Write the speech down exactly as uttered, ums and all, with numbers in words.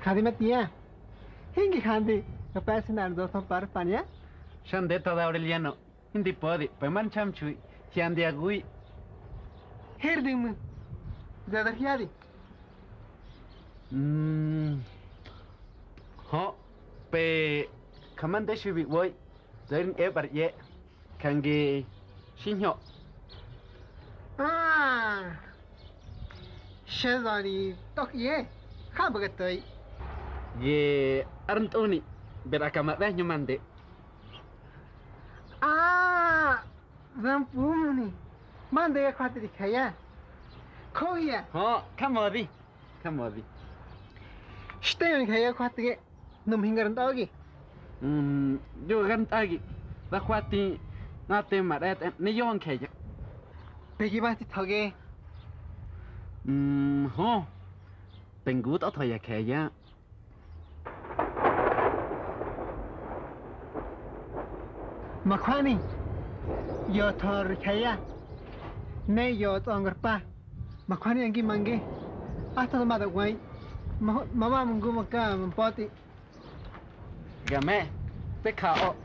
Adi matia. Hingi handi. Kapasi nan dos son par pania. Shande tada Aureliano. Hindi podi. Peman chamchui. Hiandi agui. Hirdimu. Zadar hiadi. Mm. Ho. Pe. Kamande shibi woi. Zarin ebar ye. Kangi shinyo. Ah. Shazani tok ye. Kabagatoi. Ye arntuni. Berakama dah nyumande. Ah. Zampumni. Mande ya kwatri kaya. Koya. Ho, kamodi. Kamodi. Shte kaya kwatri. Num hingar ndogi. Mm, yo gan tagi. Ba kwati na te maret ne yon keya. Pegi bati toge. Mm, ho. Pengut otoya keya. Makwani. Yo tor keya. Ne yo tongar pa. Makwani angi mangi. Hasta mada wai. Mama mungu maka mampoti. Game, te kao.